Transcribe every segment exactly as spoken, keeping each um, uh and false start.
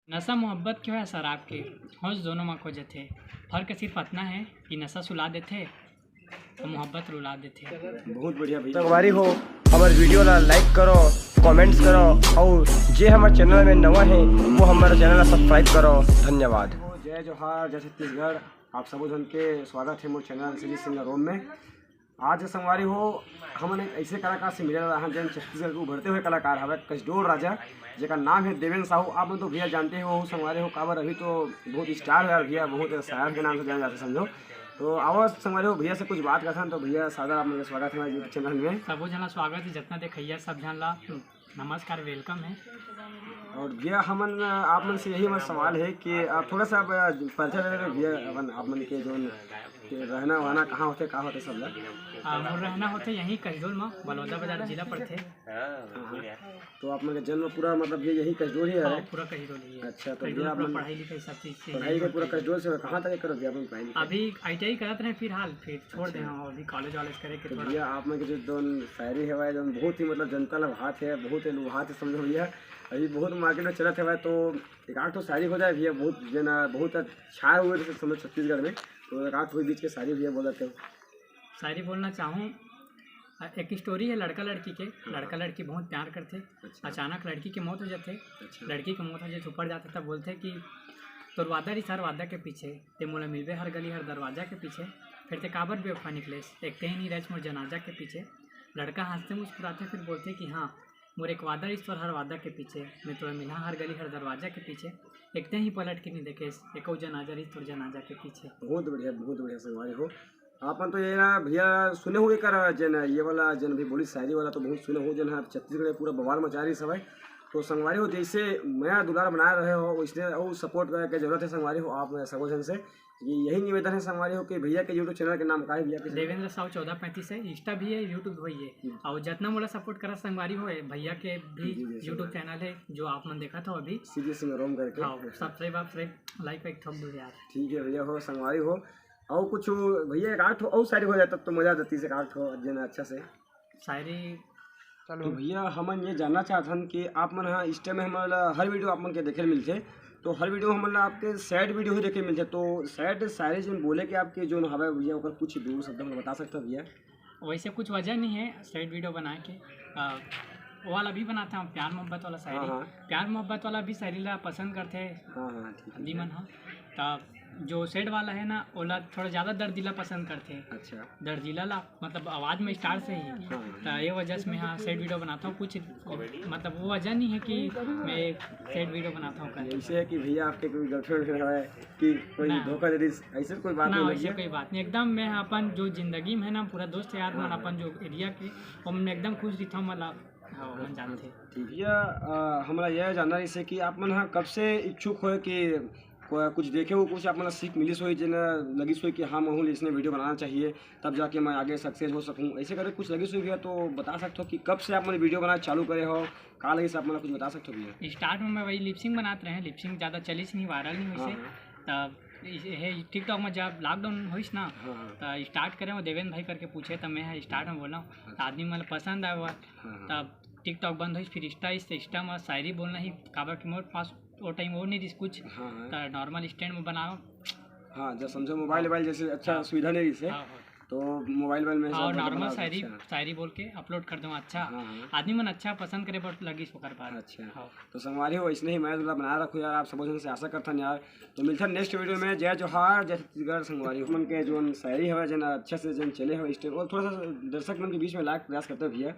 नशा मोहब्बत के होय शराब के, होश दोनों म खो जथे। फर्क सिर्फ अतना हे कि नशा सुला देथे अउ मोहब्बत रुला देथे। बहुत बढ़िया भैया। संगवारी हो, हमर वीडियो ला लाइक करो, कमेंट्स करो, अउ जे हमर चैनल में नवा हे, वो हमर चैनल ला सब्सक्राइब करो। धन्यवाद। जय जोहार, जय छत्तीसगढ़। आप सबो झन के स्वागत हे मोर चैनल सीजी सिंगर रोम में। आज संगवारी हो, हमन एक ऐसे कलाकार से मिले वाला हन, जेन छत्तीसगढ़ के उभरते हुए कलाकार हवे, कसडोल राजा, जेकर नाम हे देवेंद्र साहू। आप मन तो भैया जानते हो संगवारी हो, काबर अभी तो बहुत स्टार है यार भैया, बहुत शायर के नाम से जाना जाता समझो। तो आओ संगवारी हो, भैया से कुछ बात करथन। तो भैया सादर आप मन के स्वागत है हमारे YouTube चैनल में। सबो झन ला स्वागत है, जितना देखइया सब झन ला नमस्कार, वेलकम है। और भैया हमन, आप मन से यही हमारा सवाल है कि आप थोड़ा सा आप परिचय दे देते भैया, अपन आप मन के जो रहना वहना कहाँ होते, का होते सब ला। आ, मोर रहना होथे यहीं कसडोल में, बलौदा बाजार जिला पड़थे। हाँ, हाँ। तो आप मन के जन्म पूरा मतलब ये यही कसडोल ही है? हाँ, पूरा कसडोल ही है। अच्छा, तो कसडोल भैया आप पूरा मन पढ़ाई लिखाई सब चीज से पढ़ाई यहीं के पूरा होथे। कसडोल से, कहाँ तक करो भैया अपन पढ़ाई लिखाई? अभी आईटीआई करत रहे, फिलहाल फिर छोड़ अच्छा। दे हूँ, अभी कॉलेज वॉलेज करे के तो थोड़ा। भैया आप मन के जो दोन शायरी हवय, जो बहुत ही मतलब जनता ला भात है, बहुत ही लुभात है समझो भैया। अभी बहुत मार्केट में चलत हवय, तो एक आध ठो शायरी हो जाए भैया, बहुत जना बहुत छाए हुए थे समझो छत्तीसगढ़ में, तो एक आध ठो बीच के शायरी भैया बोल देते हो। शायरी बोलना चाहूँ, अ, एक स्टोरी है लड़का लड़की के। हाँ। लड़का लड़की बहुत प्यार करथे। अच्छा। अचानक लड़की के मौत हो जाथे। अच्छा। लड़की के मौत हो जाथे, ऊपर जाथे तब बोलथे कि तोर वादा रिस हर वादा के पीछे, ते मोला मिलबे हर गली हर दरवाजा के पीछे, फिर ते काबर बेवफा निकलेस, एक ते ही नहीं रच मोर जनाजा के पीछे। लड़का हंसते मुस्कुराथे फिर बोलथे कि हाँ, मोर एक वादा रिस तोर हर वादा के पीछे, मैं तोला मिलहा हर गली हर दरवाजा के पीछे, एक ते ही पलट के नहीं देखेस, एको जनाजा रिस तोर जनाजा के पीछे। बहुत बढ़िया, बहुत बढ़िया संगवारी हो। आपन तो ये ना भैया सुने हो एकर जेन ये वाला जेन भी बोली शायरी वाला तो बहुत सुने हो, जेन ह छत्तीसगढ़ में पूरा बवाल मचा रही सबै। तो संगवारी हो, जैसे मया दुलार बनाए रहे हो वैसने अउ सपोर्ट करे के जरूरत है संगवारी हो आप सबो झन से। ये यही निवेदन है संगवारी हो कि भैया के YouTube चैनल के नाम का है भैया के? देवेंद्र साहू चौदह पैंतीस है, इंस्टा भी है, YouTube भी है। हम्म। और जितना मोला सपोर्ट करा संगवारी हो, भैया के भी जी, जी, YouTube संगवारी। चैनल है जो आप मन देखा था अभी। सीजी सिंह रोम करके। हाँ, सब्सक्राइब आप लाइक वाइक ठोक दो यार। ठीक है भैया हो संगवारी हो। और कुछ भैया एक आध ठो और शायरी हो जाए तब तो मजा आ जाती से एक आध ठो जेन अच्छा से। शायरी। तो भैया हमन ये जानना चाहत हन कि आप मन ह इस टाइम हमन ला हर वीडियो आप मन के देखे ल मिलथे, तो हर वीडियो हमन ला आपके सैड वीडियो ही देखे मिलथे। तो सैड शायरी जेन बोले के आपके जोन हवे भैया ओकर कुछ दो शब्द हमन बता सकते हो भैया? वैसे कुछ वजह नहीं है सैड वीडियो बनाए के। अ, वो वाला भी बनाते हैं प्यार मोहब्बत वाला शायरी। हाँ, हाँ। प्यार मोहब्बत वाला भी शायरी ला पसंद करते हैं हाँ, हाँ, ठीक है। आदमी मन ह। तब जो सैड वाला है ना, ओला थोड़ा ज़्यादा दर्दीला पसंद करते हैं। अच्छा। दर्दीला ला, मतलब आवाज़ में स्टार से ही। हाँ। तो ये वजह से मैं हाँ सैड वीडियो बनाता हूँ। कुछ मतलब वो वजह नहीं है कि मैं सैड वीडियो बनाता हूँ कर। ऐसे है कि भैया आपके कोई गर्लफ्रेंड है कि कोई ना। धोखा दे दी, ऐसे कोई बात ना, नहीं वैसे लगी है? कोई बात नहीं। एकदम मैं अपन जो जिंदगी में है ना, पूरा दोस्त यार मन हाँ। अपन जो एरिया के, हम एकदम खुश रहता हूँ, मतलब हाँ, मन जानते। ठीक। भैया, अ, हमरा यह जानना रहिस हे कि आप मन ह कब से इच्छुक होए कि को-, कुछ देखे हो, कुछ आप मन ल सीख मिलिस होही, जेन लगिस होही कि हाँ, महूँ ल इसने वीडियो बनाना चाहिए, तब जाके मैं आगे सक्सेस हो सकूँ, ऐसे करके कुछ लगिस होही भैया, तो बता सकथो कि कब से आप मन वीडियो बनाना चालू करे हो, का लगिस आप मन ल कुछ बता सकथो भैया? स्टार्ट में मैं वही लिपसिंग बनात रहे, लिपसिंग ज़्यादा चलिस नहीं, वायरल नहीं होइस हाँ, हे। हाँ। तब इस-, हे TikTok में जब लॉकडाउन होइस ना, हाँ, हाँ। त स्टार्ट करे हो देवेंद्र भाई करके पूछे, त मैं ह स्टार्ट में बोला हूँ, त अच्छा। आदमी मन ल पसंद आए हुआ। हाँ, हाँ। तब TikTok बंद होइस, फिर इंस्टा, इस इंस्टा में शायरी बोलना ही, काबर कि मोर पास वो टाइम वो नहीं रिस कुछ, हाँ, हाँ। त नॉर्मल स्टैंड में बनाओ। हाँ, जब समझो मोबाइल, हाँ। वोबाइल जैसे अच्छा हाँ। सुविधा नहीं रिस हे, हाँ, हाँ। तो मोबाइल, वोबाइल में हाँ, सब और बना नॉर्मल बनाओ, शायरी, अच्छा। शायरी बोल के अपलोड कर दो, अच्छा। हाँ, हाँ। आदमी मन अच्छा पसंद करे बर लगिस ओकर बाद। अच्छा। हाँ। तो संगवारी हो, ऐसने ही मया दुलार बनाए रखो यार, आप सबो झन से आशा करथन यार। तो मिलथन नेक्स्ट वीडियो में। जय जोहार, जय छत्तीसगढ़ संगवारी हो। मन के जोन शायरी हवे, जेन अच्छा से जेन चले हवे स्टेप, और थोड़ा सा दर्शक मन के बीच में लाए के प्रयास करते भैया।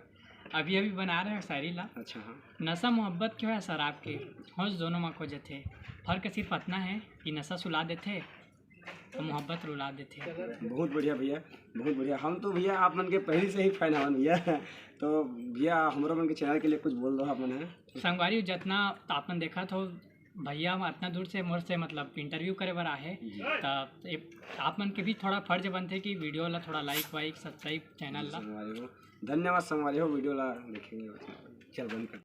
अभी अभी बना रहे हैं शायरी ला। अच्छा, हाँ। नशा मोहब्बत के होय शराब के, होश दोनों म खो जथे। फर्क सिर्फ अतना हे कि नशा सुला देथे, तो मोहब्बत रुला देथे। बहुत बढ़िया भैया, बहुत बढ़िया। हम तो भैया आप मन के पहले से ही फैन हवन भैया। तो भैया हमरो मन के चैनल के लिए कुछ बोल दो आप मन ह। संगवारी हो, जतना आप मन देखत हो, भैया हम अतना दूर से मोर से मतलब इंटरव्यू करे बर आहे, जी। त ए-, आप मन के भी थोड़ा फर्ज बनथे कि वीडियो ला थोड़ा लाइक वाइक, सब्सक्राइब चैनल ला। संगवारी हो, धन्यवाद संगवारी हो, वीडियो ला देखेंगे। चल बंद कर।